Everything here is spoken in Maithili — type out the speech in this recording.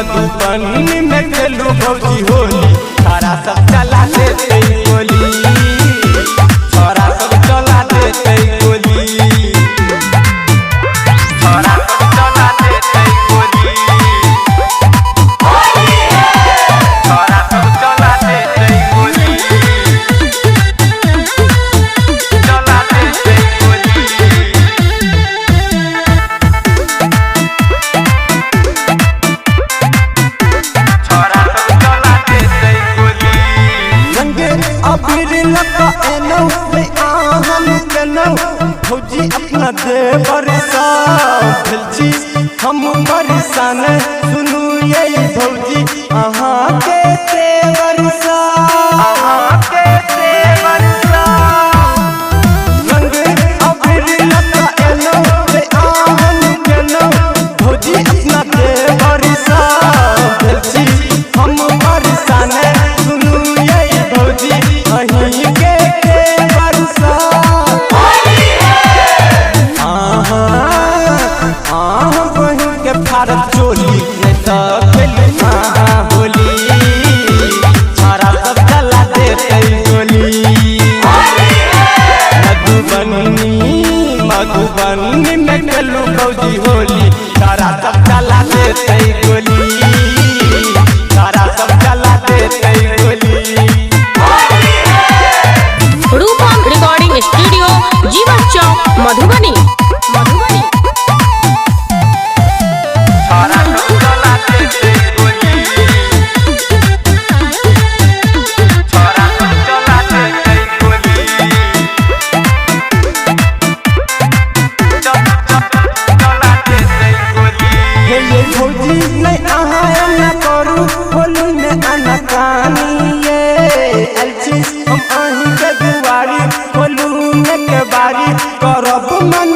मधुबनी में खेलू भौजी होली, छोरा सब चला देते गोली, छोरा सब चला देते गोली, छोरा सब चला देते गोली, छोरा सब चला देते गोली, चला देते गोली। छोरा सब चला देते गोली। रंगे अबीर लगा एनौ ले आहन केनौ, भौजी अपना दे बरसा भेलची हम परेशान। सुनू ये भौजी अहाँ के तेवरसा, अहाँ के तेवरसा। रंग अबीर लगा एनौ ले आहन केनौ, भौजी अपना दे बरसा भेलची हम परेशान। सुनू ये भौजी अहीं के तेवरसा। आहा बहिन के फारत चोली, नहीं तो खेलू आहा होली, छोरा सब चला देते गोली। मधुबनी मधुबनी में खेलू भौजी होली, छोरा सब चला देते गोली, छोरा सब चला देते गोली। रूपम रिकॉर्डिंग स्टूडियो, जीवन चौक, मधुबनी। मधुबनी। छोरा सब चला देते गोली, छोरा सब चला देते गोली, चला देते गोली। हे ये भौजी नहीं अहाँ एना करू, होली में आना कानी ये अलची हम अहीं के दुआरी, होली में के बारी करब मन।